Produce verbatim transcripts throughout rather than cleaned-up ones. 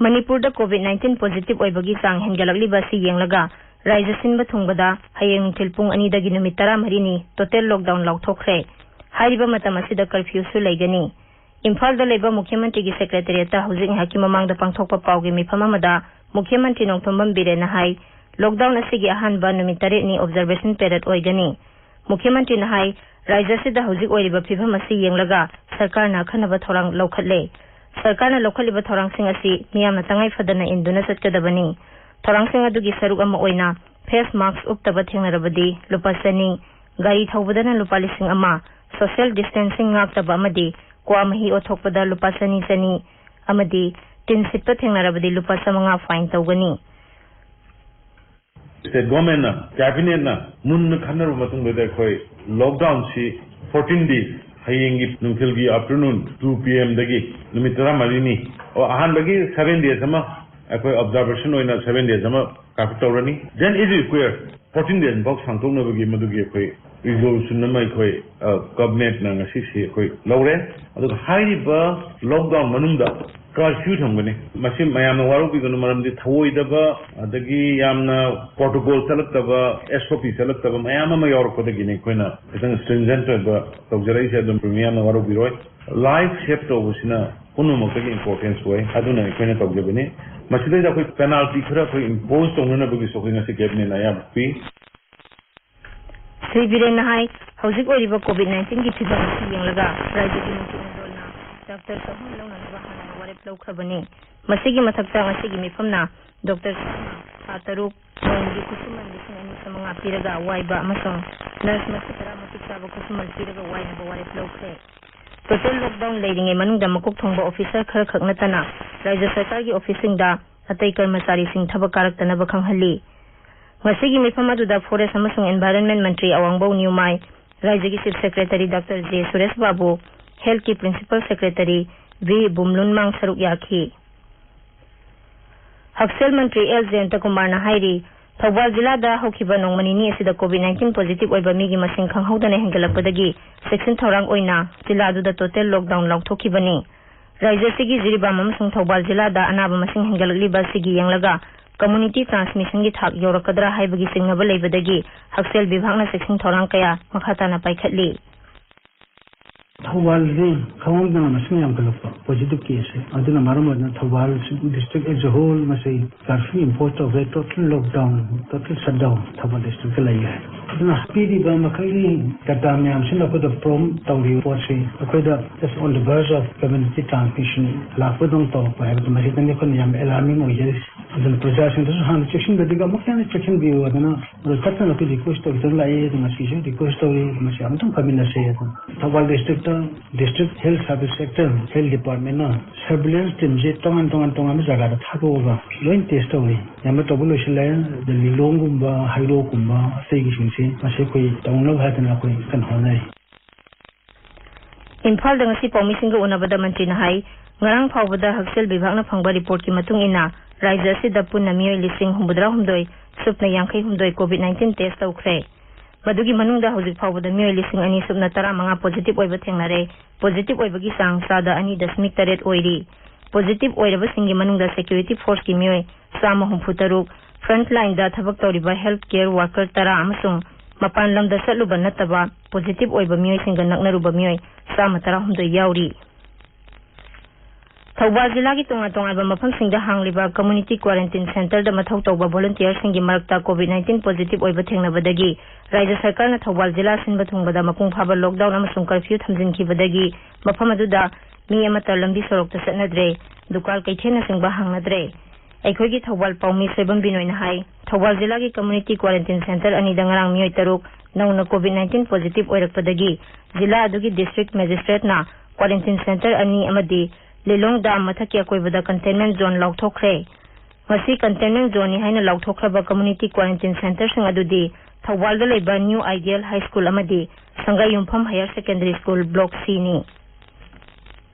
ꯃꯅꯤꯄꯨꯔꯗ COVID nineteen positive ꯑꯣꯏꯕꯒꯤ ꯆꯥꯡ ꯍꯦꯟꯒꯠꯂꯛꯂꯤꯕ ꯑꯁꯤ ꯌꯦꯡꯂꯒ ꯔꯥꯖ꯭ꯌ ꯁꯤꯟꯕ ꯊꯨꯡꯕꯗ ꯍꯌꯦꯡ ꯅꯨꯡꯊꯤꯜ ꯄꯨꯡ ꯑꯅꯤꯗꯒꯤ ꯅꯨꯃꯤꯠ ꯇꯔꯥꯃꯔꯤꯅꯤ total lockdown ꯂꯥꯎꯊꯣꯛꯈ꯭ꯔꯦ꯫ ꯍꯥꯏꯔꯤꯕ ꯃꯇꯝ ꯑꯁꯤꯗ curfewꯁꯨ ꯂꯩꯒꯅꯤ꯫ ꯏꯝꯐꯥꯜꯗ ꯂꯩꯕ ꯃꯨꯈ꯭ꯌ ꯃꯟꯇ꯭ꯔꯤꯒꯤ secretariatꯇ ꯍꯧꯖꯤꯛ ꯉꯥꯏꯍꯥꯛꯀꯤ ꯃꯃꯥꯡꯗ ꯄꯥꯡꯊꯣꯛꯄ ꯄꯥꯎꯒꯤ ꯃꯤꯐꯝ ꯑꯃꯗ ꯃꯨꯈ꯭ꯌ ꯃꯟꯇ꯭ꯔꯤ ꯅꯣꯡꯊꯣꯝꯕꯝ ꯕꯤꯔꯦꯟꯅ ꯍꯥꯏ, lockdown ꯑꯁꯤꯒꯤ ꯑꯍꯥꯟꯕ ꯅꯨꯃꯤꯠ ꯇꯔꯦꯠꯅꯤ observation period ꯑꯣꯏꯒꯅꯤ꯫ ꯃꯨꯈ꯭ꯌ ꯃꯟꯇ꯭ꯔꯤꯅ ꯍꯥꯏ, ꯔꯥꯖ꯭ꯌ ꯑꯁꯤꯗ ꯍꯧꯖꯤꯛ ꯑꯣꯏꯔꯤꯕ ꯐꯤꯕꯝ ꯑꯁꯤ ꯌꯦꯡꯂꯒ ꯁꯔꯀꯥꯔꯅ ꯑꯈꯟꯅꯕ ꯊꯧꯔꯥꯡ ꯂꯧꯈꯠꯂꯦ꯫ ꯁꯔꯀꯥꯔꯅ ꯂꯧꯈꯠꯂꯤꯕ ꯊꯧꯔꯥꯡꯁꯤꯡ ꯑꯁꯤ ꯃꯤꯌꯥꯝꯅ ꯇꯉꯥꯏ ꯐꯗꯅ ꯏꯟꯗꯨꯅ ꯆꯠꯀꯗꯕꯅꯤ꯫ ꯊꯧꯔꯥꯡꯁꯤꯡ ꯑꯗꯨꯒꯤ ꯁꯔꯨꯛ ꯑꯃ ꯑꯣꯏꯅ face mask ꯎꯞꯇꯕ ꯊꯦꯡꯅꯔꯕꯗꯤ ꯂꯨꯄꯥ ꯆꯅꯤ, ꯒꯥꯔꯤ ꯊꯧꯕꯗꯅ ꯂꯨꯄꯥ ꯂꯤꯁꯤꯡ ꯑꯃ, social distancing ꯉꯥꯛꯇꯕ ꯑꯃꯗꯤ ꯀ꯭ꯋꯥ ꯃꯍꯤ ꯑꯣꯊꯣꯛꯄꯗ ꯂꯨꯄꯥ ꯆꯅꯤ ꯆꯅꯤ ꯑꯃꯗꯤ ꯇꯤꯟ ꯁꯤꯠꯄ ꯊꯦꯡꯅꯔꯕꯗꯤ ꯂꯨꯄꯥ ꯆꯥꯃꯉꯥ fine ꯇꯧꯒꯅꯤ꯫ State governmentꯅ, cabinetꯅ ꯃꯨꯟꯅ ꯈꯟꯅꯔꯕ ꯃꯇꯨꯡꯗ ꯑꯩꯈꯣꯏ lockdownꯁꯤ fourteen days, ꯍꯌꯦꯡꯒꯤ ꯅꯨꯡꯊꯤꯜꯒꯤ afternoon two PM ꯗꯒꯤ ꯅꯨꯃꯤꯠ ꯇꯔꯥꯃꯔꯤꯅꯤ, ꯑꯣ, ꯑꯍꯥꯟꯕꯒꯤ seven days ꯑꯃ ꯑꯩꯈꯣꯏ observation ꯑꯣꯏꯅ seven days ꯑꯃ ꯀꯥꯞꯊꯣꯛ ꯇꯧꯔꯅꯤ꯫ Then if required, fourteen days ꯐꯥꯎ ꯁꯥꯡꯗꯣꯛꯅꯕꯒꯤ ꯃꯗꯨꯒꯤ ꯑꯩꯈꯣꯏ resolution ꯑꯃ ꯑꯩꯈꯣꯏ, ꯑ, governmentꯅ ꯉꯁꯤꯁꯤ ꯑꯩꯈꯣꯏ ꯂꯧꯔꯦ꯫ ꯑꯗꯨꯒ ꯍꯥꯏꯔꯤꯕ lockdown ꯃꯅꯨꯡꯗ curfew ꯊꯝꯒꯅꯤ꯫ ꯃꯁꯤ ꯃꯌꯥꯝꯅ ꯋꯥꯔꯧꯕꯤꯒꯅꯨ, ꯃꯔꯝꯗꯤ ꯊꯧꯑꯣꯏꯗꯕ, ꯑꯗꯒꯤ ꯌꯥꯝꯅ protocol ꯆꯠꯂꯛꯇꯕ, SOP ꯆꯠꯂꯛꯇꯕ ꯃꯌꯥꯝ ꯑꯃ ꯌꯥꯎꯔꯛꯄꯗꯒꯤꯅꯤ ꯑꯩꯈꯣꯏꯅ ꯈꯤꯇꯪ stringent ꯑꯣꯏꯕ ꯇꯧꯖꯔꯛꯏꯁꯦ꯫ ꯑꯗꯨꯝ ꯃꯤꯌꯥꯝꯅ ꯋꯥꯔꯧꯕꯤꯔꯣꯏ꯫ Life save ꯇꯧꯕꯁꯤꯅ ꯄꯨꯝꯅꯃꯛꯇꯒꯤ importance ꯑꯣꯏ꯫ ꯑꯗꯨꯅ ꯑꯩꯈꯣꯏꯅ ꯇꯧꯖꯕꯅꯤ꯫ ꯃꯁꯤꯗꯩꯗ ꯑꯩꯈꯣꯏ penalty ꯈꯔ ꯑꯩꯈꯣꯏ impose ꯇꯧꯅꯅꯕꯒꯤꯁꯨ ꯑꯩꯈꯣꯏ ꯉꯁꯤ governmentꯅ ꯑꯌꯥꯕ ꯄꯤ꯫ ꯁ꯭ꯔꯤ ꯕꯤꯔꯦꯟꯅ ꯍꯥꯏ, ꯍꯧꯖꯤꯛ ꯑꯣꯏꯔꯤꯕ COVID nineteenꯒꯤ ꯐꯤꯚꯝ ꯑꯁꯤ ꯌꯦꯡꯂꯒ ꯔꯥꯖ꯭ꯌꯒꯤ ꯅꯤꯡꯊꯤꯅ ꯗꯣꯜꯅ ꯗꯥꯛꯇꯔ ꯆꯍꯨꯝ ꯂꯧꯅꯅꯕ ꯍꯥꯟꯅꯅ ꯋꯥꯔꯦꯞ ꯂꯧꯈ꯭ꯔꯕꯅꯤ꯫ ꯃꯁꯤꯒꯤ ꯃꯊꯛꯇ ꯉꯁꯤꯒꯤ ꯃꯤꯐꯝꯅ ꯗꯣꯛꯇꯔ ꯆꯍꯨꯝ ꯊꯥ ꯇꯔꯨꯛ ꯅꯣꯡꯃꯒꯤ ꯈꯨꯠꯁꯨꯃꯟ ꯂꯤꯁꯤꯡ ꯑꯅꯤ ꯆꯥꯃꯉꯥ ꯄꯤꯔꯒ ꯋꯥꯏꯕ ꯑꯃꯁꯨꯡ ꯅꯔꯁ ꯃꯁꯤꯡ ꯇꯔꯥ ꯃꯇꯤꯛ ꯆꯥꯕ ꯈꯨꯠꯁꯨꯃꯟ ꯄꯤꯔꯒ ꯋꯥꯏꯅꯕ ꯋꯥꯔꯦꯞ ꯂꯧꯈ꯭ꯔꯦ꯫ Total lockdown ꯂꯩꯔꯤꯉꯩ ꯃꯅꯨꯡꯗ ꯃꯀꯣꯛ ꯊꯣꯡꯕ officer ꯈꯔꯈꯛ ꯅꯠꯇꯅ ꯔꯥꯖ꯭ꯌ ꯁꯔꯀꯥꯔꯒꯤ officeꯁꯤꯡꯗ ꯑꯇꯩ ꯀꯔꯃꯆꯥꯔꯤꯁꯤꯡ ꯊꯕꯛ ꯀꯥꯔꯛꯇꯅꯕ ꯈꯪꯍꯜꯂꯤ꯫ ꯉꯁꯤꯒꯤ ꯃꯤꯐꯝ ꯑꯗꯨꯗ Forest ꯑꯃꯁꯨꯡ Environment ꯃꯟꯇ꯭ꯔꯤ ꯑꯋꯥꯡꯕꯧ ꯅ꯭ꯌꯨꯃꯥꯏ, ꯔꯥꯖ꯭ꯌꯒꯤ Chief Secretary doctor J Suresh Babu, Healthꯀꯤ Principal Secretary ꯚꯤ ꯕꯨꯝꯂꯨꯟꯃꯥꯡ ꯁꯔꯨꯛ ꯌꯥꯈꯤ꯫ ꯍꯛꯁꯦꯜ ꯃꯟꯇ꯭ꯔꯤ ꯑꯦꯜ ꯖꯌꯟꯇꯀꯨꯃꯥꯔꯅ ꯍꯥꯏꯔꯤ, ꯊꯧꯕꯥꯜ ꯖꯤꯂꯥꯗ ꯍꯧꯈꯤꯕ ꯅꯣꯡꯃ ꯅꯤꯅꯤ ꯑꯁꯤꯗ COVID nineteen positive ꯑꯣꯏꯕ ꯃꯤꯒꯤ ꯃꯁꯤꯡ ꯈꯪꯍꯧꯗꯅ ꯍꯦꯟꯒꯠꯂꯛꯄꯗꯒꯤ ꯆꯦꯛꯁꯤꯟ ꯊꯧꯔꯥꯡ ꯑꯣꯏꯅ ꯖꯤꯂꯥꯗꯨꯗ total lockdown ꯂꯥꯎꯊꯣꯛꯈꯤꯕꯅꯤ꯫ ꯔꯥꯖ꯭ꯌ ꯑꯁꯤꯒꯤ ꯖꯤꯔꯤꯕꯥꯝ ꯑꯃꯁꯨꯡ ꯊꯧꯕꯥꯜ ꯖꯤꯂꯥꯗ ꯑꯅꯥꯕ ꯃꯁꯤꯡ ꯍꯦꯟꯒꯠꯂꯛꯂꯤꯕ ꯑꯁꯤꯒꯤ ꯌꯦꯡꯂꯒ community transmission ꯒꯤ ꯊꯥꯛ ꯌꯧꯔꯛꯀꯗ꯭ꯔꯥ ꯍꯥꯏꯕꯒꯤ ꯆꯤꯡꯅꯕ ꯂꯩꯕꯗꯒꯤ ꯍꯛꯁꯦꯜ ꯕꯤꯚꯥꯒꯅ ꯆꯦꯛꯁꯤꯟ ꯊꯧꯔꯥꯡ ꯀꯌꯥ ꯃꯈꯥ ꯇꯥꯅ ꯄꯥꯏꯈꯠꯂꯤ꯫ ꯊꯧꯕꯥꯜꯗꯤ ꯈꯪꯍꯧꯗꯅ ꯃꯁꯤꯡ ꯌꯥꯝꯈꯠꯂꯛꯄ positive case ꯁꯦ, ꯑꯗꯨꯅ ꯃꯔꯝ ꯑꯣꯏꯗꯨꯅ Thoubal district as a whole ꯃꯁꯤ curfew impose ꯇꯧꯈ꯭ꯔꯦ꯫ Total lockdown, total shutdown Thoubal district ꯇ ꯂꯩꯈ꯭ꯔꯦ꯫ ꯑꯗꯨꯅ ꯄꯤꯔꯤꯕ ꯃꯈꯩꯒꯤ data ꯃꯌꯥꯝꯁꯤꯅ ꯑꯩꯈꯣꯏꯗ prompt ꯇꯧꯔꯤꯕ ꯄꯣꯠꯁꯤ ꯑꯩꯈꯣꯏꯗ just on the verge of community transmission ꯂꯥꯛꯄꯗꯧꯅ ꯇꯧꯔꯛꯄ ꯍꯥꯏꯕꯗꯣ, ꯃꯁꯤꯗꯅꯤ ꯑꯩꯈꯣꯏꯅ ꯌꯥꯝ alarming ꯑꯣꯏꯖꯔꯤꯁꯦ꯫ ꯑꯗꯨꯅ ꯄ꯭ꯔꯖꯥꯁꯤꯡꯗꯁꯨ ꯍꯥꯟꯅ ꯆꯦꯛꯁꯤꯟꯕꯗꯒꯤ ꯑꯃꯨꯛ ꯍꯦꯟꯅ ꯆꯦꯛꯁꯤꯟꯕꯤꯌꯨ ꯍꯥꯏꯗꯅ ꯑꯗꯨ ꯇꯠꯇꯅ ꯑꯩꯈꯣꯏ request ꯇꯧꯗꯨꯅ ꯂꯥꯛꯏ꯫ ꯑꯗꯨ ꯉꯁꯤꯁꯨ request ꯇꯧꯔꯤ, ꯃꯁꯤ ꯑꯃꯨꯛꯇꯪ ꯐꯃꯤꯟꯅꯁꯦ꯫ ꯑꯗꯨ ꯊꯧꯕꯥꯜ district ꯇ district health service sector, health department ꯅ surveillance team ꯁꯦ ꯇꯣꯉꯥꯟ ꯇꯣꯉꯥꯟ ꯇꯣꯉꯥꯟꯕ ꯖꯒꯥꯗ ꯊꯥꯗꯣꯛꯑꯒ ꯂꯣꯏ test ꯇꯧꯔꯤ꯫ ꯌꯥꯝꯅ ꯇꯧꯕ ꯂꯣꯏꯁꯤꯜꯂꯦ꯫ ꯑꯗ ꯂꯤꯂꯣꯡꯒꯨꯝꯕ, ꯍꯩꯔꯣꯛꯀꯨꯝꯕ, ꯑꯇꯩꯒꯤꯁꯤꯡꯁꯦ ꯃꯁꯤ ꯑꯩꯈꯣꯏ ꯇꯧꯅꯕ ꯍꯥꯏꯗꯅ ꯑꯩꯈꯣꯏ ꯀꯟꯅ ꯍꯣꯠꯅꯔꯤ꯫ ꯏꯝꯐꯥꯜꯗ ꯉꯁꯤ ꯄꯥꯎꯃꯤꯁꯤꯡꯒ ꯎꯅꯕꯗ ꯃꯟꯇ꯭ꯔꯤꯅ ꯍꯥꯏ, ꯉꯔꯥꯡ ꯐꯥꯎꯕꯗ ꯍꯛꯁꯦꯜ ꯕꯤꯚꯥꯒꯅ ꯐꯪꯕ ꯔꯤꯄꯣꯔꯠꯀꯤ ꯃꯇꯨꯡ ꯏꯟꯅ ꯔꯥꯖ꯭ꯌ ꯑꯁꯤꯗ ꯄꯨꯟꯅ ꯃꯤꯑꯣꯏ ꯂꯤꯁꯤꯡ ꯍꯨꯝꯐꯨꯇꯔꯥ ꯍꯨꯝꯗꯣꯏ ꯁꯨꯞꯅ ꯌꯥꯡꯈꯩ ꯍꯨꯝꯗꯣꯏ COVID nineteen test ꯇꯧꯈ꯭ꯔꯦ꯫ ꯃꯗꯨꯒꯤ ꯃꯅꯨꯡꯗ ꯍꯧꯖꯤꯛ ꯐꯥꯎꯕꯗ ꯃꯤꯑꯣꯏ ꯂꯤꯁꯤꯡ ꯑꯅꯤ ꯁꯨꯞꯅ ꯇꯔꯥꯃꯉꯥ positive ꯑꯣꯏꯕ ꯊꯦꯡꯅꯔꯦ꯫ Positive ꯑꯣꯏꯕꯒꯤ ꯆꯥꯡ ꯆꯥꯗ ꯑꯅꯤ ꯗꯁꯃꯤꯛ ꯇꯔꯦꯠ ꯑꯣꯏꯔꯤ꯫ Positive ꯑꯣꯏꯔꯕꯁꯤꯡꯒꯤ ꯃꯅꯨꯡꯗ security force ꯀꯤ ꯃꯤꯑꯣꯏ ꯆꯥꯝꯃ ꯍꯨꯝꯐꯨ ꯇꯔꯨꯛ, front line ꯗ ꯊꯕꯛ ꯇꯧꯔꯤꯕ health care worker ꯇꯔꯥ ꯑꯃꯁꯨꯡ ꯃꯄꯥꯟ ꯂꯝꯗ ꯆꯠꯂꯨꯕ ꯅꯠꯇꯕ positive ꯑꯣꯏꯕ ꯃꯤꯑꯣꯏꯁꯤꯡꯒ ꯅꯛꯅꯔꯨꯕ ꯃꯤꯑꯣꯏ ꯆꯥꯝꯃ ꯇꯔꯥꯍꯨꯝꯗꯣꯏ ꯌꯥꯎꯔꯤ꯫ ꯊꯧꯕꯥꯜ ꯖꯤꯂꯥꯒꯤ ꯇꯣꯉꯥꯟ ꯇꯣꯉꯥꯟꯕ ꯃꯐꯝꯁꯤꯡꯗ ꯍꯥꯡꯂꯤꯕ community quarantine centre ꯗ ꯃꯊꯧ ꯇꯧꯕ volunteer ꯁꯤꯡꯒꯤ ꯃꯔꯛꯇ COVID nineteen positive ꯑꯣꯏꯕ ꯊꯦꯡꯅꯕꯗꯒꯤ ꯔꯥꯖ꯭ꯌ ꯁꯔꯀꯥꯔꯅ ꯊꯧꯕꯥꯜ ꯖꯤꯂꯥ ꯁꯤꯟꯕ ꯊꯨꯡꯕꯗ ꯃꯄꯨꯡ ꯐꯥꯕ lockdown ꯑꯃꯁꯨꯡ curfew ꯊꯝꯖꯤꯟꯈꯤꯕꯗꯒꯤ ꯃꯐꯝ ꯑꯗꯨꯗ ꯃꯤ ꯑꯃꯠꯇ ꯂꯝꯕꯤ ꯁꯣꯔꯣꯛꯇ ꯆꯠꯅꯗ꯭ꯔꯦ, ꯗꯨꯀꯥꯟ ꯀꯩꯊꯦꯜꯅꯆꯤꯡꯕ ꯍꯥꯡꯅꯗ꯭ꯔꯦ꯫ ꯑꯩꯈꯣꯏꯒꯤ ꯊꯧꯕꯥꯜ ꯄꯥꯎꯃꯤ ꯁꯣꯏꯕꯝ ꯕꯤꯅꯣꯏꯅ ꯍꯥꯏ, ꯊꯧꯕꯥꯜ ꯖꯤꯂꯥꯒꯤ community quarantine centre ꯑꯅꯤꯗ ꯉꯔꯥꯡ ꯃꯤꯑꯣꯏ ꯇꯔꯨꯛ ꯅꯧꯅ COVID nineteen positive ꯑꯣꯏꯔꯛꯄꯗꯒꯤ ꯖꯤꯂꯥ ꯑꯗꯨꯒꯤ district magistrate ꯅ quarantine centre ꯑꯅꯤ ꯑꯃꯗꯤ ꯂꯤꯂꯣꯡ dam ꯃꯊꯛꯀꯤ ꯑꯀꯣꯏꯕꯗ containment zone ꯂꯥꯎꯊꯣꯛꯈ꯭ꯔꯦ꯫ ꯃꯁꯤ containment zone ꯅꯤ ꯍꯥꯏꯅ ꯂꯥꯎꯊꯣꯛꯈ꯭ꯔꯕ community quarantine centre ꯁꯤꯡ ꯑꯗꯨꯗꯤ ꯊꯧꯕꯥꯜꯗ ꯂꯩꯕ New Ideal High School ꯑꯃꯗꯤ ꯁꯪꯒꯥꯏꯌꯨꯝꯐꯝ Higher Secondary School Block C ꯅꯤ꯫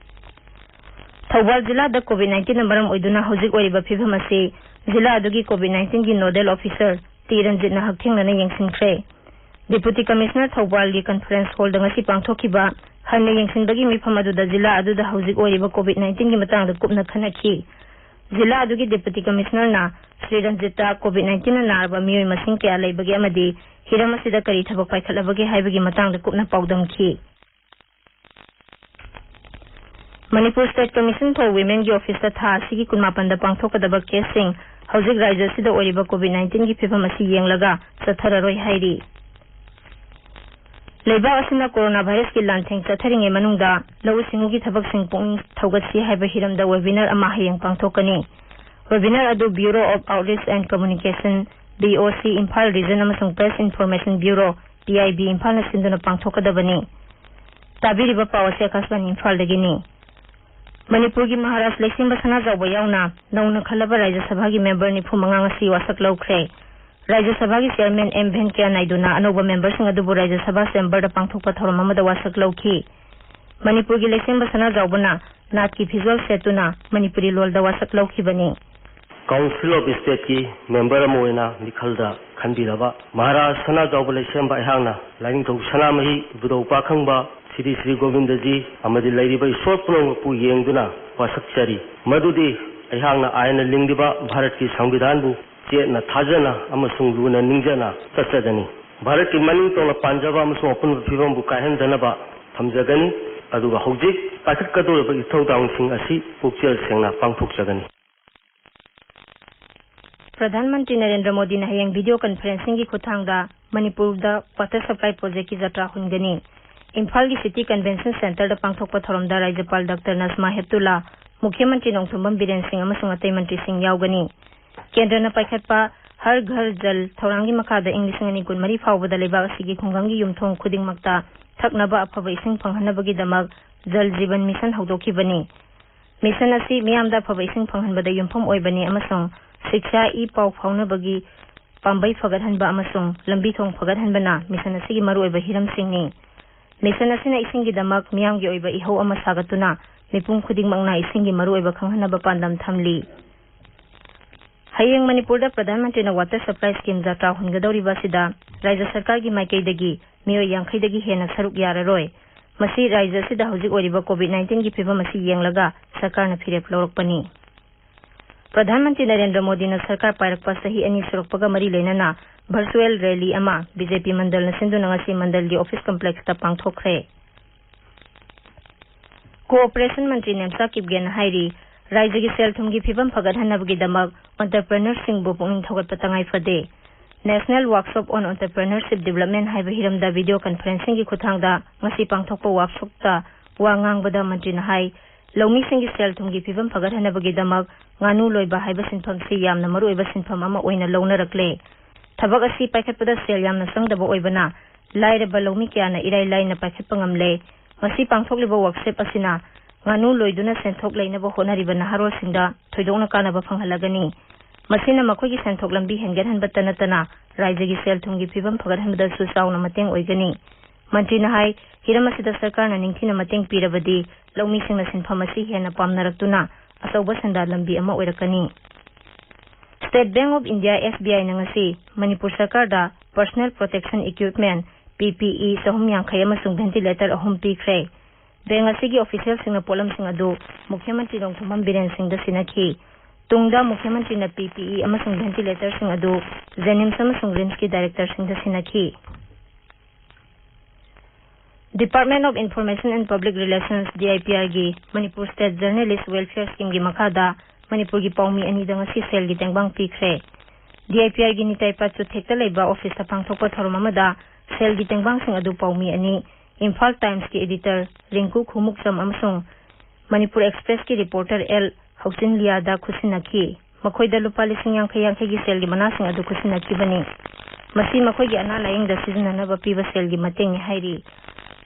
ꯊꯧꯕꯥꯜ ꯖꯤꯂꯥꯗ COVID nineteen ꯅ ꯃꯔꯝ ꯑꯣꯏꯗꯨꯅ ꯍꯧꯖꯤꯛ ꯑꯣꯏꯔꯤꯕ ꯐꯤꯕꯝ ꯑꯁꯤ ꯖꯤꯂꯥ ꯑꯗꯨꯒꯤ COVID nineteen ꯒꯤ nodal officer ꯇꯤ ꯔꯟꯖꯤꯠꯅ ꯍꯛꯊꯦꯡꯅꯅ ꯌꯦꯡꯁꯤꯟꯈ꯭ꯔꯦ꯫ Deputy Commissioner ꯊꯧꯕꯥꯜꯒꯤ conference hall ꯗ ꯉꯁꯤ ꯄꯥꯡꯊꯣꯛꯈꯤꯕ ꯍꯟꯅ ꯌꯦꯡꯁꯤꯟꯕꯒꯤ ꯃꯤꯐꯝ ꯑꯗꯨꯗ ꯖꯤꯂꯥ ꯑꯗꯨꯗ ꯍꯧꯖꯤꯛ ꯑꯣꯏꯔꯤꯕ COVID nineteenꯒꯤ ꯃꯇꯥꯡꯗ ꯀꯨꯞꯅ ꯈꯟꯅꯈꯤ꯫ ꯖꯤꯂꯥ ꯑꯗꯨꯒꯤ Deputy Commissionerꯅ ꯁ꯭ꯔꯤ ꯔꯟꯖꯤꯠꯇ COVID nineteenꯅ ꯅꯥꯔꯕ ꯃꯤꯑꯣꯏ ꯃꯁꯤꯡ ꯀꯌꯥ ꯂꯩꯕꯒꯦ ꯑꯃꯗꯤ ꯍꯤꯔꯝ ꯑꯁꯤꯗ ꯀꯔꯤ ꯊꯕꯛ ꯄꯥꯏꯈꯠꯂꯕꯒꯦ ꯍꯥꯏꯕꯒꯤ ꯃꯇꯥꯡꯗ ꯀꯨꯞꯅ ꯄꯥꯎꯗꯝꯈꯤ꯫ Manipur State Commission for Womenꯒꯤ officeꯇ ꯊꯥ ꯑꯁꯤꯒꯤ ꯀꯨꯟꯃꯥꯄꯟꯗ ꯄꯥꯡꯊꯣꯛꯀꯗꯕ caseꯁꯤꯡ ꯍꯧꯖꯤꯛ ꯔꯥꯖ꯭ꯌ ꯑꯁꯤꯗ ꯑꯣꯏꯔꯤꯕ COVID nineteenꯒꯤ ꯐꯤꯕꯝ ꯑꯁꯤ ꯌꯦꯡꯂꯒ ꯆꯠꯊꯔꯔꯣꯏ ꯍꯥꯏꯔꯤ꯫ ꯂꯩꯕꯥꯛ ꯑꯁꯤꯅ corona virusꯀꯤ ꯂꯥꯟꯊꯦꯡ ꯆꯠꯊꯔꯤꯉꯩ ꯃꯅꯨꯡꯗ ꯂꯧꯎ ꯁꯤꯡꯎꯒꯤ ꯊꯕꯛꯁꯤꯡ ꯄꯨꯛꯅꯤꯡ ꯊꯧꯒꯠꯁꯤ ꯍꯥꯏꯕ ꯍꯤꯔꯝꯗ webinar ꯑꯃ ꯍꯌꯦꯡ ꯄꯥꯡꯊꯣꯛꯀꯅꯤ꯫ Webinar ꯑꯗꯨ Bureau of Outreach and Communication, BOC, Imphal Region ꯑꯃꯁꯨꯡ Press Information Bureau, PIB, ꯏꯝꯐꯥꯜꯅ ꯁꯤꯟꯗꯨꯅ ꯄꯥꯡꯊꯣꯛꯀꯗꯕꯅꯤ꯫ ꯇꯥꯕꯤꯔꯤꯕ ꯄꯥꯎ ꯑꯁꯤ ꯑꯀꯥꯁꯕꯥꯅꯤ ꯏꯝꯐꯥꯜꯗꯒꯤꯅꯤ꯫ ꯃꯅꯤꯄꯨꯔꯒꯤ ꯃꯍꯥꯔꯥꯖ ꯂꯩꯁꯦꯝꯕ ꯁꯅꯥꯖꯥꯎꯕ ꯌꯥꯎꯅ ꯅꯧꯅ ꯈꯜꯂꯕ ꯔꯥꯖ꯭ꯌ ꯁꯚꯥꯒꯤ member ꯅꯤꯐꯨ ꯃꯉꯥ ꯉꯁꯤ ꯋꯥꯁꯛ ꯂꯧꯈ꯭ꯔꯦ꯫ ꯔꯥꯖ꯭ꯌ ꯁꯚꯥꯒꯤ Chairman ꯑꯦꯝ ꯚꯦꯟꯀꯌꯥ ꯅꯥꯏꯗꯨꯅ ꯑꯅꯧꯕ memberꯁꯤꯡ ꯑꯗꯨꯕꯨ ꯔꯥꯖ꯭ꯌ ꯁꯚꯥ chamberꯗ ꯄꯥꯡꯊꯣꯛꯄ ꯊꯧꯔꯝ ꯑꯃꯗ ꯋꯥꯁꯛ ꯂꯧꯈꯤ꯫ ꯃꯅꯤꯄꯨꯔꯒꯤ ꯂꯩꯁꯦꯝꯕ ꯁꯅꯥꯖꯥꯎꯕꯅ ꯅꯥꯠꯀꯤ ꯐꯤꯖꯣꯜ ꯁꯦꯠꯇꯨꯅ ꯃꯅꯤꯄꯨꯔꯤ ꯂꯣꯜꯗ ꯋꯥꯁꯛ ꯂꯧꯈꯤꯕꯅꯤ꯫ Council of Stateꯀꯤ member ꯑꯃ ꯑꯣꯏꯅ ꯃꯤꯈꯜꯗ ꯈꯟꯕꯤꯔꯕ ꯃꯍꯥꯔꯥꯖ ꯁꯅꯥꯖꯥꯎꯕ ꯂꯩꯁꯦꯝꯕ ꯑꯩꯍꯥꯛꯅ ꯂꯥꯏꯅꯤꯡꯊꯧ ꯁꯅꯥꯃꯍꯤ ꯏꯕꯨꯙꯧ ꯄꯥꯈꯪꯕ ꯁ꯭ꯔꯤ ꯁ꯭ꯔꯤ ꯒꯣꯕꯤꯟꯗꯖꯤ ꯑꯃꯗꯤ ꯂꯩꯔꯤꯕ ꯏꯁꯣꯔ ꯄꯨꯝꯅꯃꯛꯄꯨ ꯌꯦꯡꯗꯨꯅ ꯋꯥꯁꯛꯆꯔꯤ꯫ ꯃꯗꯨꯗꯤ ꯑꯩꯍꯥꯛꯅ ꯑꯥꯏꯟꯅ ꯂꯤꯡꯂꯤꯕ ꯚꯥꯔꯠꯀꯤ ꯁꯪꯕꯤꯙꯥꯟꯕꯨ ꯆꯦꯠꯅ ꯊꯥꯖꯅ ꯑꯃꯁꯨꯡ ꯂꯨꯅ ꯅꯤꯡꯖꯅ ꯆꯠꯆꯒꯅꯤ꯫ ꯚꯥꯔꯠꯀꯤ ꯃꯅꯤꯡ ꯇꯧꯅ ꯄꯥꯟꯖꯕ ꯑꯃꯁꯨꯡ ꯑꯄꯨꯟꯕ ꯐꯤꯕꯝꯕꯨ ꯀꯥꯏꯍꯟꯗꯅꯕ ꯊꯝꯖꯒꯅꯤ꯫ ꯑꯗꯨꯒ ꯍꯧꯖꯤꯛ ꯄꯥꯏꯈꯠꯀꯗꯧꯔꯤꯕ ꯏꯊꯧꯗꯥꯡꯁꯤꯡ ꯑꯁꯤ ꯄꯨꯛꯆꯦꯜ ꯁꯦꯡꯅ ꯄꯥꯡꯊꯣꯛꯆꯒꯅꯤ꯫ ꯄ꯭ꯔꯙꯥꯟ ꯃꯟꯇ꯭ꯔꯤ ꯅꯔꯦꯟꯗ꯭ꯔ ꯃꯣꯗꯤꯅ ꯍꯌꯦꯡ video conferencingꯒꯤ ꯈꯨꯠꯊꯥꯡꯗ ꯃꯅꯤꯄꯨꯔꯗ water supply projectꯀꯤ ꯖꯇ꯭ꯔꯥ ꯍꯨꯟꯒꯅꯤ꯫ ꯏꯝꯐꯥꯜꯒꯤ City Convention Centreꯗ ꯄꯥꯡꯊꯣꯛꯄ ꯊꯧꯔꯝꯗ ꯔꯥꯖ꯭ꯌꯄꯥꯜ ꯗꯥꯛꯇꯔ ꯅꯖꯃꯥ ꯍꯦꯞꯇꯨꯜꯂꯥ, ꯃꯨꯈ꯭ꯌ ꯃꯟꯇ꯭ꯔꯤ ꯅꯣꯡꯊꯣꯝꯕꯝ ꯕꯤꯔꯦꯟ ꯁꯤꯡ ꯑꯃꯁꯨꯡ ꯑꯇꯩ ꯃꯟꯇ꯭ꯔꯤꯁꯤꯡ ꯌꯥꯎꯒꯅꯤ꯫ ꯀꯦꯟꯗ꯭ꯔꯅ ꯄꯥꯏꯈꯠꯄ ꯍꯔ ꯘꯔ ꯖꯜ ꯊꯧꯔꯥꯡꯒꯤ ꯃꯈꯥꯗ ꯏꯪ ꯂꯤꯁꯤꯡ ꯑꯅꯤ ꯀꯨꯟꯃꯔꯤ ꯐꯥꯎꯕꯗ ꯂꯩꯕꯥꯛ ꯑꯁꯤꯒꯤ ꯈꯨꯡꯒꯪꯒꯤ ꯌꯨꯝꯊꯣꯡ ꯈꯨꯗꯤꯡꯃꯛꯇ ꯊꯛꯅꯕ ꯑꯐꯕ ꯏꯁꯤꯡ ꯐꯪꯍꯟꯅꯕꯒꯤꯗꯃꯛ ꯖꯜ ꯖꯤꯕꯟ ꯃꯤꯁꯟ ꯍꯧꯗꯣꯛꯈꯤꯕꯅꯤ꯫ ꯃꯤꯁꯟ ꯑꯁꯤ ꯃꯤꯌꯥꯝꯗ ꯑꯐꯕ ꯏꯁꯤꯡ ꯐꯪꯍꯟꯕꯗ ꯌꯨꯝꯐꯝ ꯑꯣꯏꯕꯅꯤ ꯑꯃꯁꯨꯡ ꯁꯤꯛꯁꯥ ꯏ ꯄꯥꯎ ꯐꯥꯎꯅꯕꯒꯤ ꯄꯥꯝꯕꯩ ꯐꯒꯠꯍꯟꯕ ꯑꯃꯁꯨꯡ ꯂꯝꯕꯤ ꯊꯣꯡ ꯐꯒꯠꯍꯟꯕꯅ ꯃꯤꯁꯟ ꯑꯁꯤꯒꯤ ꯃꯔꯨꯑꯣꯏꯕ ꯍꯤꯔꯝꯁꯤꯡꯅꯤ꯫ ꯃꯤꯁꯟ ꯑꯁꯤꯅ ꯏꯁꯤꯡꯒꯤꯗꯃꯛ ꯃꯤꯌꯥꯝꯒꯤ ꯑꯣꯏꯕ ꯏꯍꯧ ꯑꯃ ꯁꯥꯒꯠꯇꯨꯅ ꯃꯤꯄꯨꯝ ꯈꯨꯗꯤꯡꯃꯛꯅ ꯏꯁꯤꯡꯒꯤ ꯃꯔꯨꯑꯣꯏꯕ ꯈꯪꯍꯟꯅꯕ ꯄꯥꯟꯗꯝ ꯊꯝꯂꯤ꯫ ꯍꯌꯦꯡ ꯃꯅꯤꯄꯨꯔꯗ ꯄ꯭ꯔꯙꯥꯟ ꯃꯟꯇ꯭ꯔꯤꯅ water supply scheme ꯖꯇ꯭ꯔꯥ ꯍꯨꯟꯒꯗꯧꯔꯤꯕ ꯑꯁꯤꯗ ꯔꯥꯖ꯭ꯌ ꯁꯔꯀꯥꯔꯒꯤ ꯃꯥꯏꯀꯩꯗꯒꯤ ꯃꯤꯑꯣꯏ ꯌꯥꯡꯈꯩꯗꯒꯤ ꯍꯦꯟꯅ ꯁꯔꯨꯛ ꯌꯥꯔꯔꯣꯏ꯫ ꯃꯁꯤ ꯔꯥꯖ꯭ꯌ ꯑꯁꯤꯗ ꯍꯧꯖꯤꯛ ꯑꯣꯏꯔꯤꯕ COVID nineteenꯒꯤ ꯐꯤꯕꯝ ꯑꯁꯤ ꯌꯦꯡꯂꯒ ꯁꯔꯀꯥꯔꯅ ꯐꯤꯔꯦꯞ ꯂꯧꯔꯛꯄꯅꯤ꯫ ꯄ꯭ꯔꯙꯥꯟ ꯃꯟꯇ꯭ꯔꯤ ꯅꯔꯦꯟꯗ꯭ꯔ ꯃꯣꯗꯤꯅ ꯁꯔꯀꯥꯔ ꯄꯥꯏꯔꯛꯄ ꯆꯍꯤ ꯑꯅꯤ ꯁꯨꯔꯛꯄꯒ ꯃꯔꯤ ꯂꯩꯅꯅ virtual rally ꯑꯃ BJP ꯃꯟꯗꯜꯅ ꯁꯤꯟꯗꯨꯅ ꯉꯁꯤ ꯃꯟꯗꯜꯒꯤ office complexꯇ ꯄꯥꯡꯊꯣꯛꯈ꯭ꯔꯦ꯫ Cooperation ꯃꯟꯇ꯭ꯔꯤ ꯅꯦꯝꯆꯥ ꯀꯤꯞꯒꯦꯟꯅ ꯍꯥꯏꯔꯤ, ꯔꯥꯖ꯭ꯌꯒꯤ ꯁꯦꯜ ꯊꯨꯝꯒꯤ ꯐꯤꯕꯝ ꯐꯒꯠꯍꯟꯅꯕꯒꯤꯗꯃꯛ entrepreneurꯁꯤꯡꯕꯨ ꯄꯨꯛꯅꯤꯡ ꯊꯧꯒꯠꯄ ꯇꯉꯥꯏ ꯐꯗꯦ꯫ National Workshop on Entrepreneurship Development ꯍꯥꯏꯕ ꯍꯤꯔꯝꯗ video conferencingꯒꯤ ꯈꯨꯠꯊꯥꯡꯗ ꯉꯁꯤ ꯄꯥꯡꯊꯣꯛꯄ workshopꯇ ꯋꯥ ꯉꯥꯡꯕꯗ ꯃꯟꯇ꯭ꯔꯤꯅ ꯍꯥꯏ, ꯂꯧꯃꯤꯁꯤꯡꯒꯤ ꯁꯦꯜ ꯊꯨꯝꯒꯤ ꯐꯤꯕꯝ ꯐꯒꯠꯍꯟꯅꯕꯒꯤꯗꯃꯛ ꯉꯥꯅꯨ ꯂꯣꯏꯕ ꯍꯥꯏꯕ ꯁꯤꯟꯐꯝꯁꯤ ꯌꯥꯝꯅ ꯃꯔꯨꯑꯣꯏꯕ ꯁꯤꯟꯐꯝ ꯑꯃ ꯑꯣꯏꯅ ꯂꯧꯅꯔꯛꯂꯦ꯫ ꯊꯕꯛ ꯑꯁꯤ ꯄꯥꯏꯈꯠꯄꯗ ꯁꯦꯜ ꯌꯥꯝꯅ ꯆꯪꯗꯕ ꯑꯣꯏꯕꯅ ꯂꯥꯏꯔꯕ ꯂꯧꯃꯤ ꯀꯌꯥꯅ ꯏꯔꯥꯏ ꯂꯥꯏꯅ ꯄꯥꯏꯈꯠꯄ ꯉꯝꯂꯦ꯫ ꯃꯁꯤ ꯄꯥꯡꯊꯣꯛꯂꯤꯕ workshop ꯑꯁꯤꯅ ꯉꯥꯅꯨ ꯂꯣꯏꯗꯨꯅ ꯁꯦꯟꯊꯣꯛ ꯂꯩꯅꯕ ꯍꯣꯠꯅꯔꯤꯕ ꯅꯍꯥꯔꯣꯜꯁꯤꯡꯗ ꯊꯣꯏꯗꯣꯛꯅ ꯀꯥꯟꯅꯕ ꯐꯪꯍꯜꯂꯒꯅꯤ꯫ ꯃꯁꯤꯅ ꯃꯈꯣꯏꯒꯤ ꯁꯦꯟꯊꯣꯛ ꯂꯝꯕꯤ ꯍꯦꯟꯒꯠꯍꯟꯕꯇ ꯅꯠꯇꯅ ꯔꯥꯖ꯭ꯌꯒꯤ ꯁꯦꯜ ꯊꯨꯝꯒꯤ ꯐꯤꯕꯝ ꯐꯒꯠꯍꯟꯕꯗꯁꯨ ꯆꯥꯎꯅ ꯃꯇꯦꯡ ꯑꯣꯏꯒꯅꯤ꯫ ꯃꯟꯇ꯭ꯔꯤꯅ ꯍꯥꯏ, ꯍꯤꯔꯝ ꯑꯁꯤꯗ ꯁꯔꯀꯥꯔꯅ ꯅꯤꯡꯊꯤꯅ ꯃꯇꯦꯡ ꯄꯤꯔꯕꯗꯤ ꯂꯧꯃꯤꯁꯤꯡꯅ ꯁꯤꯟꯐꯝ ꯑꯁꯤ ꯍꯦꯟꯅ ꯄꯥꯝꯅꯔꯛꯇꯨꯅ ꯑꯆꯧꯕ ꯁꯦꯟꯗꯥꯟ ꯂꯝꯕꯤ ꯑꯃ ꯑꯣꯏꯔꯛꯀꯅꯤ꯫ State Bank of India, SBIꯅ ꯉꯁꯤ Manipur ꯁꯔꯀꯥꯔꯗ personal protection equipment, PPE, ꯆꯍꯨꯝ ꯌꯥꯡꯈꯩ ꯑꯃꯁꯨꯡ ventilator ꯑꯍꯨꯝ ꯄꯤꯈ꯭ꯔꯦ꯫ Bank ꯑꯁꯤꯒꯤ officialꯁꯤꯡꯅ ꯄꯣꯠꯂꯝꯁꯤꯡ ꯑꯗꯨ ꯃꯨꯈ꯭ꯌ ꯃꯟꯇ꯭ꯔꯤ ꯅꯣꯡꯊꯣꯝꯕꯝ ꯕꯤꯔꯦꯟ ꯁꯤꯡꯗ ꯁꯤꯟꯅꯈꯤ꯫ ꯇꯨꯡꯗ ꯃꯨꯈ꯭ꯌ ꯃꯟꯇ꯭ꯔꯤꯅ PPE ꯑꯃꯁꯨꯡ ventilatorꯁꯤꯡ ꯑꯗꯨ JNIMS ꯑꯃꯁꯨꯡ RIMSꯀꯤ directorꯁꯤꯡꯗ ꯁꯤꯟꯅꯈꯤ꯫ Department of Information and Public Relations, DIPRꯒꯤ Manipur State Journalist Welfare Schemeꯒꯤ ꯃꯈꯥꯗ ꯃꯅꯤꯄꯨꯔꯒꯤ ꯄꯥꯎꯃꯤ ꯑꯅꯤꯗ ꯉꯁꯤ ꯁꯦꯜꯒꯤ ꯇꯦꯡꯕꯥꯡ ꯄꯤꯈ꯭ꯔꯦ꯫ DIPRꯒꯤ ꯅꯤꯇꯥꯏ ꯄꯥꯠꯆꯨꯊꯦꯛꯇ ꯂꯩꯕ officeꯇ ꯄꯥꯡꯊꯣꯛꯄ ꯊꯧꯔꯝ ꯑꯃꯗ ꯁꯦꯜꯒꯤ ꯇꯦꯡꯕꯥꯡꯁꯤꯡ ꯑꯗꯨ ꯄꯥꯎꯃꯤ ꯑꯅꯤ, Imphal Timesꯀꯤ editor ꯔꯤꯡꯀꯨ ꯈꯨꯃꯨꯛꯆꯝ ꯑꯃꯁꯨꯡ Manipur Expressꯀꯤ reporter L ꯍꯧꯆꯤꯟꯂꯤꯌꯥꯗ ꯈꯨꯠꯁꯤꯟꯅꯈꯤ꯫ ꯃꯈꯣꯏꯗ ꯂꯨꯄꯥ ꯂꯤꯁꯤꯡ ꯌꯥꯡꯈꯩ ꯌꯥꯡꯈꯩꯒꯤ ꯁꯦꯜꯒꯤ ꯃꯅꯥꯁꯤꯡ ꯑꯗꯨ ꯈꯨꯠꯁꯤꯟꯅꯈꯤꯕꯅꯤ꯫ ꯃꯁꯤ ꯃꯈꯣꯏꯒꯤ ꯑꯅꯥ ꯂꯥꯌꯦꯡꯗ ꯁꯤꯖꯤꯟꯅꯅꯕ ꯄꯤꯕ ꯁꯦꯜꯒꯤ ꯃꯇꯦꯡꯅꯤ ꯍꯥꯏꯔꯤ꯫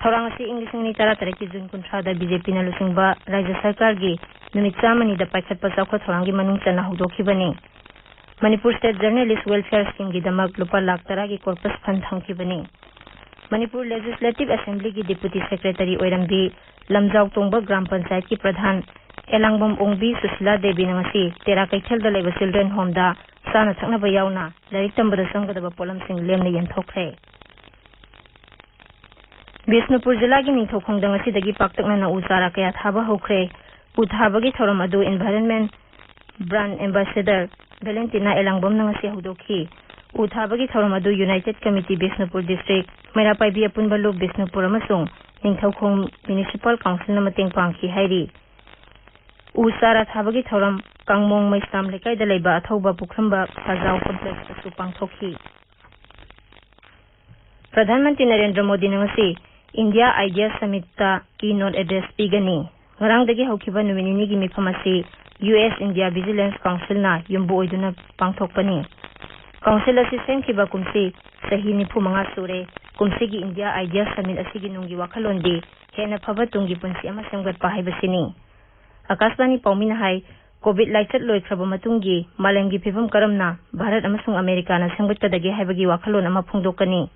ꯊꯧꯔꯥꯡ ꯑꯁꯤ ꯏꯪ ꯂꯤꯁꯤꯡ ꯑꯅꯤ ꯇꯔꯥꯇꯔꯦꯠꯀꯤ ꯖꯨꯟ ꯀꯨꯟꯊ꯭ꯔꯥꯗ BJPꯅ ꯂꯨꯆꯤꯡꯕ ꯔꯥꯖ꯭ꯌ ꯁꯔꯀꯥꯔꯒꯤ ꯅꯨꯃꯤꯠ ꯆꯥꯝꯃꯅꯤꯗ ꯄꯥꯏꯈꯠꯄ ꯆꯥꯎꯈꯠ ꯊꯧꯔꯥꯡꯒꯤ ꯃꯅꯨꯡ ꯆꯟꯅ ꯍꯧꯗꯣꯛꯈꯤꯕꯅꯤ꯫ Manipur State Journalist Welfare Schemeꯒꯤꯗꯃꯛ ꯂꯨꯄꯥ ꯂꯥꯈ ꯇꯔꯥꯒꯤ corpus fund ꯊꯝꯈꯤꯕꯅꯤ꯫ Manipur Legislative Assemblyꯒꯤ Deputy Secretary ꯑꯣꯏꯔꯝꯕꯤ ꯂꯝꯖꯥꯎ ꯇꯣꯡꯕ ꯒ꯭ꯔꯥꯝ ꯄꯟꯆꯥꯌꯠꯀꯤ ꯄ꯭ꯔꯙꯥꯟ ꯑꯦꯂꯥꯡꯕꯝ ꯑꯣꯡꯕꯤ ꯁꯨꯁꯤꯂꯥ ꯗꯦꯕꯤꯅ ꯉꯁꯤ ꯇꯦꯔꯥ ꯀꯩꯊꯦꯜꯗ ꯂꯩꯕ Children Homeꯗ ꯆꯥꯅ ꯊꯛꯅꯕ ꯌꯥꯎꯅ ꯂꯥꯏꯔꯤꯛ ꯇꯝꯕꯗ ꯆꯪꯒꯗꯕ ꯄꯣꯠꯂꯝꯁꯤꯡ ꯂꯦꯝꯅ ꯌꯦꯟꯊꯣꯛꯈ꯭ꯔꯦ꯫ ꯕꯤꯁꯅꯨꯄꯨꯔ ꯖꯤꯂꯥꯒꯤ ꯅꯤꯡꯊꯧꯈꯣꯡꯗ ꯉꯁꯤꯗꯒꯤ ꯄꯥꯛꯇꯛꯅꯅ ꯎ ꯆꯥꯔꯥ ꯀꯌꯥ ꯊꯥꯕ ꯍꯧꯈ꯭ꯔꯦ꯫ ꯎ ꯊꯥꯕꯒꯤ ꯊꯧꯔꯝ ꯑꯗꯨ Environment Brand Ambassador ꯚꯦꯂꯦꯟꯇꯤꯅꯥ ꯑꯦꯂꯥꯡꯕꯝꯅ ꯉꯁꯤ ꯍꯧꯗꯣꯛꯈꯤ꯫ ꯎ ꯊꯥꯕꯒꯤ ꯊꯧꯔꯝ ꯑꯗꯨ United Committee ꯕꯤꯁꯅꯨꯄꯨꯔ District, ꯃꯩꯔꯥ ꯄꯥꯏꯕꯤ ꯑꯄꯨꯟꯕ ꯂꯨꯞ ꯕꯤꯁꯅꯨꯄꯨꯔ ꯑꯃꯁꯨꯡ ꯅꯤꯡꯊꯧꯈꯣꯡ Municipal Councilꯅ ꯃꯇꯦꯡ ꯄꯥꯡꯈꯤ ꯍꯥꯏꯔꯤ꯫ ꯎ ꯆꯥꯔꯥ ꯊꯥꯕꯒꯤ ꯊꯧꯔꯝ ꯀꯥꯡꯃꯣꯡ ꯃꯩꯁꯅꯥꯝ ꯂꯩꯀꯥꯏꯗ ꯂꯩꯕ ꯑꯊꯧꯕ ꯄꯨꯈ꯭ꯔꯝꯕ ꯁꯖꯥꯎ complexꯇꯁꯨ ꯄꯥꯡꯊꯣꯛꯈꯤ꯫ ꯄ꯭ꯔꯙꯥꯟ ꯃꯟꯇ꯭ꯔꯤ ꯅꯔꯦꯟꯗ꯭ꯔ ꯃꯣꯗꯤꯅ ꯉꯁꯤ India Idea Summitꯇ keynote address ꯄꯤꯒꯅꯤ꯫ ꯉꯔꯥꯡꯗꯒꯤ ꯍꯧꯈꯤꯕ ꯅꯨꯃꯤꯠ ꯅꯤꯅꯤꯒꯤ ꯃꯤꯐꯝ ꯑꯁꯤ ꯌꯨ ꯑꯦꯁ India Vigilance Councilꯅ ꯌꯨꯝꯕꯨ ꯑꯣꯏꯗꯨꯅ ꯄꯥꯡꯊꯣꯛꯄꯅꯤ꯫ Council ꯑꯁꯤ ꯁꯦꯝꯈꯤꯕ ꯀꯨꯝꯁꯤ ꯆꯍꯤ ꯅꯤꯐꯨ ꯃꯉꯥ ꯁꯨꯔꯦ꯫ ꯀꯨꯝꯁꯤꯒꯤ India Idea Summit ꯑꯁꯤꯒꯤ ꯅꯨꯡꯒꯤ ꯋꯥꯈꯜꯂꯣꯟꯗꯤ ꯍꯦꯟꯅ ꯐꯕ ꯇꯨꯡꯒꯤ ꯄꯨꯟꯁꯤ ꯑꯃ ꯁꯦꯝꯒꯠꯄ ꯍꯥꯏꯕꯁꯤꯅꯤ꯫ ꯑꯀꯥꯁꯕꯥꯅꯤ ꯄꯥꯎꯃꯤꯅ ꯍꯥꯏ, COVID ꯂꯥꯏꯆꯠ ꯂꯣꯏꯈ꯭ꯔꯕ ꯃꯇꯨꯡꯒꯤ ꯃꯥꯂꯦꯝꯒꯤ ꯐꯤꯕꯝ ꯀꯔꯝꯅ ꯚꯥꯔꯠ ꯑꯃꯁꯨꯡ ꯑꯃꯦꯔꯤꯀꯥꯅ ꯁꯦꯝꯒꯠꯀꯗꯒꯦ ꯍꯥꯏꯕꯒꯤ ꯋꯥꯈꯜꯂꯣꯟ ꯑꯃ ꯐꯣꯡꯗꯣꯛꯀꯅꯤ꯫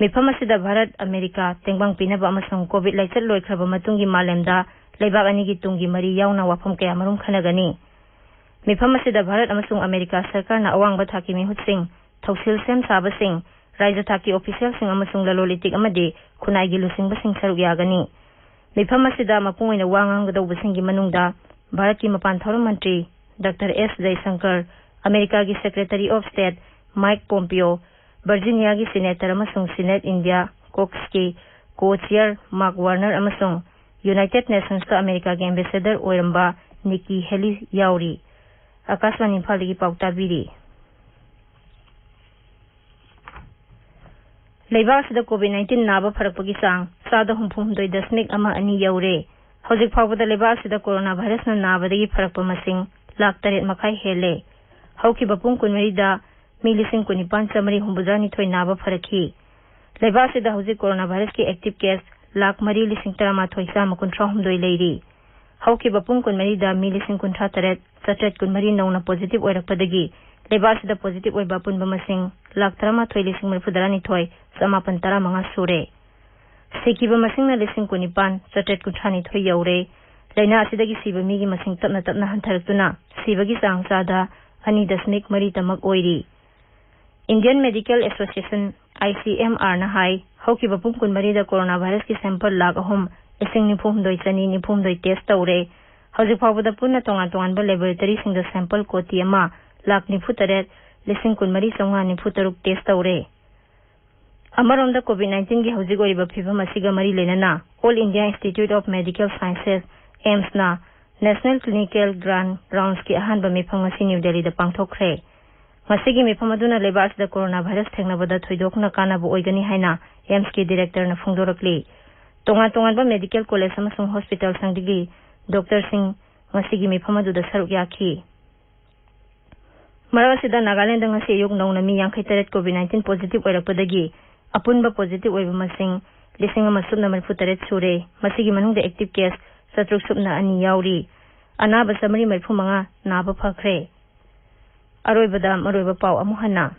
ꯃꯤꯐꯝ ꯑꯁꯤꯗ ꯚꯥꯔꯠ, ꯑꯃꯦꯔꯤꯀꯥ ꯇꯦꯡꯕꯥꯡ ꯄꯤꯅꯕ ꯑꯃꯁꯨꯡ COVID ꯂꯥꯏꯆꯠ ꯂꯣꯏꯈ꯭ꯔꯕ ꯃꯇꯨꯡꯒꯤ ꯃꯥꯂꯦꯝꯗ ꯂꯩꯕꯥꯛ ꯑꯅꯤꯒꯤ ꯇꯨꯡꯒꯤ ꯃꯔꯤ ꯌꯥꯎꯅ ꯋꯥꯐꯝ ꯀꯌꯥꯃꯔꯨꯝ ꯈꯟꯅꯒꯅꯤ꯫ ꯃꯤꯐꯝ ꯑꯁꯤꯗ ꯚꯥꯔꯠ ꯑꯃꯁꯨꯡ ꯑꯃꯦꯔꯤꯀꯥ ꯁꯔꯀꯥꯔꯅ ꯑꯋꯥꯡꯕ ꯊꯥꯛꯀꯤ ꯃꯤꯍꯨꯠꯁꯤꯡ, ꯊꯧꯁꯤꯜ ꯁꯦꯝ ꯁꯥꯕꯁꯤꯡ, ꯔꯥꯖ꯭ꯌ ꯊꯥꯛꯀꯤ officialꯁꯤꯡ ꯑꯃꯁꯨꯡ ꯂꯂꯣꯟ ꯏꯇꯤꯛ ꯑꯃꯗꯤ ꯈꯨꯟꯅꯥꯏꯒꯤ ꯂꯨꯆꯤꯡꯕꯁꯤꯡ ꯁꯔꯨꯛ ꯌꯥꯒꯅꯤ꯫ ꯃꯤꯐꯝ ꯑꯁꯤꯗ ꯃꯄꯨꯡ ꯑꯣꯏꯅ ꯋꯥ ꯉꯥꯡꯒꯗꯧꯕꯁꯤꯡꯒꯤ ꯃꯅꯨꯡꯗ ꯚꯥꯔꯠꯀꯤ ꯃꯄꯥꯟ ꯊꯧꯔꯝ ꯃꯟꯇ꯭ꯔꯤ Doctor S Jaishankar, ꯑꯃꯦꯔꯤꯀꯥꯒꯤ Secretary of State Mike Pompeo, ꯚꯔꯖꯤꯅꯤꯌꯥꯒꯤ Senator ꯑꯃꯁꯨꯡ Senate India Caucusꯀꯤ Co-Chair Mark Warner ꯑꯃꯁꯨꯡ United Nationsꯇ ꯑꯃꯦꯔꯤꯀꯥꯒꯤ Ambassador ꯑꯣꯏꯔꯝꯕ Nikki Haley ꯌꯥꯎꯔꯤ꯫ ꯑꯀꯥꯁꯕꯥꯅꯤ ꯏꯝꯐꯥꯜꯗꯒꯤ ꯄꯥꯎ ꯇꯥꯕꯤꯔꯤ꯫ ꯂꯩꯕꯥꯛ ꯑꯁꯤꯗ COVID nineteen ꯅꯥꯕ ꯐꯔꯛꯄꯒꯤ ꯆꯥꯡ ꯆꯥꯗ ꯍꯨꯝꯐꯨ ꯍꯨꯝꯗꯣꯏ ꯗꯁꯃꯤꯛ ꯑꯃ ꯑꯅꯤ ꯌꯧꯔꯦ꯫ ꯍꯧꯖꯤꯛ ꯐꯥꯎꯕꯗ ꯂꯩꯕꯥꯛ ꯑꯁꯤꯗ ꯀꯣꯔꯣꯅꯥ ꯚꯥꯏꯔꯁꯅ ꯅꯥꯕꯗꯒꯤ ꯐꯔꯛꯄ ꯃꯁꯤꯡ ꯂꯥꯈ ꯇꯔꯦꯠ ꯃꯈꯥꯏ ꯍꯦꯜꯂꯦ꯫ ꯍꯧꯈꯤꯕ ꯄꯨꯡ ꯀꯨꯟꯃꯔꯤꯗ ꯃꯤ ꯂꯤꯁꯤꯡ ꯀꯨꯟꯅꯤꯄꯥꯟ ꯆꯥꯃꯔꯤ ꯍꯨꯝꯐꯨꯇꯔꯥꯅꯤꯊꯣꯏ ꯅꯥꯕ ꯐꯔꯛꯈꯤ꯫ ꯂꯩꯕꯥꯛ ꯑꯁꯤꯗ ꯍꯧꯖꯤꯛ ꯀꯣꯔꯣꯅꯥ ꯚꯥꯏꯔꯁꯀꯤ active case ꯂꯥꯈ ꯃꯔꯤ ꯂꯤꯁꯤꯡ ꯇꯔꯥꯃꯥꯊꯣꯏ ꯆꯥꯝꯃ ꯀꯨꯟꯊ꯭ꯔꯥ ꯍꯨꯝꯗꯣꯏ ꯂꯩꯔꯤ꯫ ꯍꯧꯈꯤꯕ ꯄꯨꯡ ꯀꯨꯟꯃꯔꯤꯗ ꯃꯤ ꯂꯤꯁꯤꯡ ꯀꯨꯟꯊ꯭ꯔꯥ ꯇꯔꯦꯠ ꯆꯥꯇ꯭ꯔꯦꯠ ꯀꯨꯟꯃꯔꯤ ꯅꯧꯅ positive ꯑꯣꯏꯔꯛꯄꯗꯒꯤ ꯂꯩꯕꯥꯛ ꯑꯁꯤꯗ positive ꯑꯣꯏꯕ ꯑꯄꯨꯟꯕ ꯃꯁꯤꯡ ꯂꯥꯈ ꯇꯔꯥꯃꯥꯊꯣꯏ ꯂꯤꯁꯤꯡ ꯃꯔꯤꯐꯨꯇꯔꯥꯅꯤꯊꯣꯏ ꯆꯥꯃꯥꯄꯟ ꯇꯔꯥꯃꯉꯥ ꯁꯨꯔꯦ꯫ ꯁꯤꯈꯤꯕ ꯃꯁꯤꯡꯅ ꯂꯤꯁꯤꯡ ꯀꯨꯟꯅꯤꯄꯥꯟ ꯆꯥꯇ꯭ꯔꯦꯠ ꯀꯨꯟꯊ꯭ꯔꯥꯅꯤꯊꯣꯏ ꯌꯧꯔꯦ꯫ ꯂꯥꯏꯅꯥ ꯑꯁꯤꯗꯒꯤ ꯁꯤꯕ ꯃꯤꯒꯤ ꯃꯁꯤꯡ ꯇꯞꯅ ꯇꯞꯅ ꯍꯟꯊꯔꯛꯇꯨꯅ ꯁꯤꯕꯒꯤ ꯆꯥꯡ ꯆꯥꯗ ꯑꯅꯤ ꯗꯁꯃꯤꯛ ꯃꯔꯤ ꯇꯃꯛ ꯑꯣꯏꯔꯤ꯫ Indian Medical Association ICMR ꯅ ꯍꯥꯏ, ꯍꯧꯈꯤꯕ ꯄꯨꯡ ꯀꯨꯟꯃꯔꯤꯗ corona virus ꯀꯤ sample ꯂꯥꯈ ꯑꯍꯨꯝ ꯂꯤꯁꯤꯡ ꯅꯤꯐꯨ ꯍꯨꯝꯗꯣꯏ ꯆꯅꯤ ꯅꯤꯐꯨ ꯍꯨꯝꯗꯣꯏ test ꯇꯧꯔꯦ꯫ ꯍꯧꯖꯤꯛ ꯐꯥꯎꯕꯗ ꯄꯨꯟꯅ ꯇꯣꯉꯥꯟ ꯇꯣꯉꯥꯟꯕ laboratory ꯁꯤꯡꯗ sample ꯀꯣꯇꯤ ꯑꯃ ꯂꯥꯈ ꯅꯤꯐꯨ ꯇꯔꯦꯠ ꯂꯤꯁꯤꯡ ꯀꯨꯟꯃꯔꯤ ꯆꯥꯝꯃꯉꯥ ꯅꯤꯐꯨ ꯇꯔꯨꯛ test ꯇꯧꯔꯦ꯫ ꯑꯃꯔꯣꯝꯗ COVID nineteen ꯒꯤ ꯍꯧꯖꯤꯛ ꯑꯣꯏꯔꯤꯕ ꯐꯤꯕꯝ ꯑꯁꯤꯒ ꯃꯔꯤ ꯂꯩꯅꯅ All India Institute of Medical Sciences, AIIMS ꯅ National Clinical Grand Rounds ꯀꯤ ꯑꯍꯥꯟꯕ ꯃꯤꯐꯝ ꯉꯁꯤ ꯅ꯭ꯌꯨ ꯗꯦꯜꯂꯤꯗ ꯄꯥꯡꯊꯣꯛꯈ꯭ꯔꯦ꯫ ꯃꯁꯤꯒꯤ ꯃꯤꯐꯝ ꯑꯗꯨꯅ ꯂꯩꯕꯥꯛ ꯑꯁꯤꯗ corona virus ꯊꯦꯡꯅꯕꯗ ꯊꯣꯏꯗꯣꯛꯅ ꯀꯥꯟꯅꯕ ꯑꯣꯏꯒꯅꯤ ꯍꯥꯏꯅ AIIMS ꯀꯤ director ꯅ ꯐꯣꯡꯗꯣꯔꯛꯂꯤ꯫ ꯇꯣꯉꯥꯟ ꯇꯣꯉꯥꯟꯕ medical college ꯑꯃꯁꯨꯡ hospital ꯁꯤꯡꯗꯒꯤ doctor ꯁꯤꯡ ꯉꯁꯤꯒꯤ ꯃꯤꯐꯝ ꯑꯗꯨꯗ ꯁꯔꯨꯛ ꯌꯥꯈꯤ꯫ ꯃꯔꯛ ꯑꯁꯤꯗ ꯅꯥꯒꯥꯂꯦꯟꯗ ꯉꯁꯤ ꯑꯌꯨꯛ ꯅꯧꯅ ꯃꯤ ꯌꯥꯡꯈꯩ ꯇꯔꯦꯠ COVID nineteen positive ꯑꯣꯏꯔꯛꯄꯗꯒꯤ ꯑꯄꯨꯟꯕ positive ꯑꯣꯏꯕ ꯃꯁꯤꯡ ꯂꯤꯁꯤꯡ ꯑꯃ ꯁꯨꯞꯅ ꯃꯔꯤꯐꯨ ꯇꯔꯦꯠ ꯁꯨꯔꯦ꯫ ꯃꯁꯤꯒꯤ ꯃꯅꯨꯡꯗ active case ꯆꯥꯇ꯭ꯔꯨꯛ ꯁꯨꯞꯅ ꯑꯅꯤ ꯌꯥꯎꯔꯤ꯫ ꯑꯅꯥꯕ ꯆꯥꯃꯔꯤ ꯃꯔꯤꯐꯨ ꯃꯉꯥ ꯅꯥꯕ ꯐꯈ꯭ꯔꯦ꯫ ꯑꯔꯣꯏꯕꯗ ꯃꯔꯨꯑꯣꯏꯕ ꯄꯥꯎ ꯑꯃꯨꯛ ꯍꯟꯅ꯫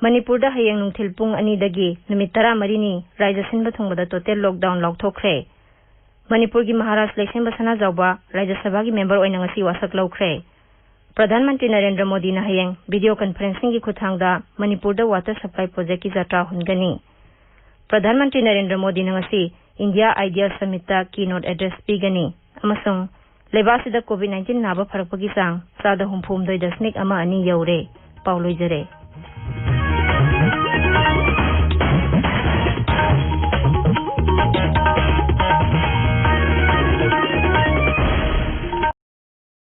ꯃꯅꯤꯄꯨꯔꯗ ꯍꯌꯦꯡ ꯅꯨꯡꯊꯤꯜ ꯄꯨꯡ ꯑꯅꯤꯗꯒꯤ ꯅꯨꯃꯤꯠ ꯇꯔꯥꯃꯔꯤꯅꯤ ꯔꯥꯖ꯭ꯌ ꯁꯤꯟꯕ ꯊꯨꯡꯕꯗ total lockdown ꯂꯥꯎꯊꯣꯛꯈ꯭ꯔꯦ꯫ ꯃꯅꯤꯄꯨꯔꯒꯤ ꯃꯍꯥꯔꯥꯖ ꯂꯩꯁꯦꯝꯕ ꯁꯅꯥꯖꯥꯎꯕ ꯔꯥꯖ꯭ꯌ ꯁꯚꯥꯒꯤ member ꯑꯣꯏꯅ ꯉꯁꯤ ꯋꯥꯁꯛ ꯂꯧꯈ꯭ꯔꯦ꯫ ꯄ꯭ꯔꯙꯥꯟ ꯃꯟꯇ꯭ꯔꯤ ꯅꯔꯦꯟꯗ꯭ꯔ ꯃꯣꯗꯤꯅ ꯍꯌꯦꯡ video conferencing ꯒꯤ ꯈꯨꯠꯊꯥꯡꯗ ꯃꯅꯤꯄꯨꯔꯗ water supply project ꯀꯤ ꯖꯇ꯭ꯔꯥ ꯍꯨꯟꯒꯅꯤ꯫ ꯄ꯭ꯔꯙꯥꯟ ꯃꯟꯇ꯭ꯔꯤ ꯅꯔꯦꯟꯗ꯭ꯔ ꯃꯣꯗꯤꯅ ꯉꯁꯤ India IDEAL Summit ꯇ keynote address ꯄꯤꯒꯅꯤ ꯑꯃꯁꯨꯡ ꯂꯩꯕꯥꯛ ꯑꯁꯤꯗ COVID nineteen ꯅꯥꯕ ꯐꯔꯛꯄꯒꯤ ꯆꯥꯡ ꯆꯥꯗ ꯍꯨꯝꯐꯨ ꯍꯨꯝꯗꯣꯏ ꯗꯁꯃꯤꯛ ꯑꯃ ꯑꯅꯤ ꯌꯧꯔꯦ꯫ ꯄꯥꯎ ꯂꯣꯏꯖꯔꯦ꯫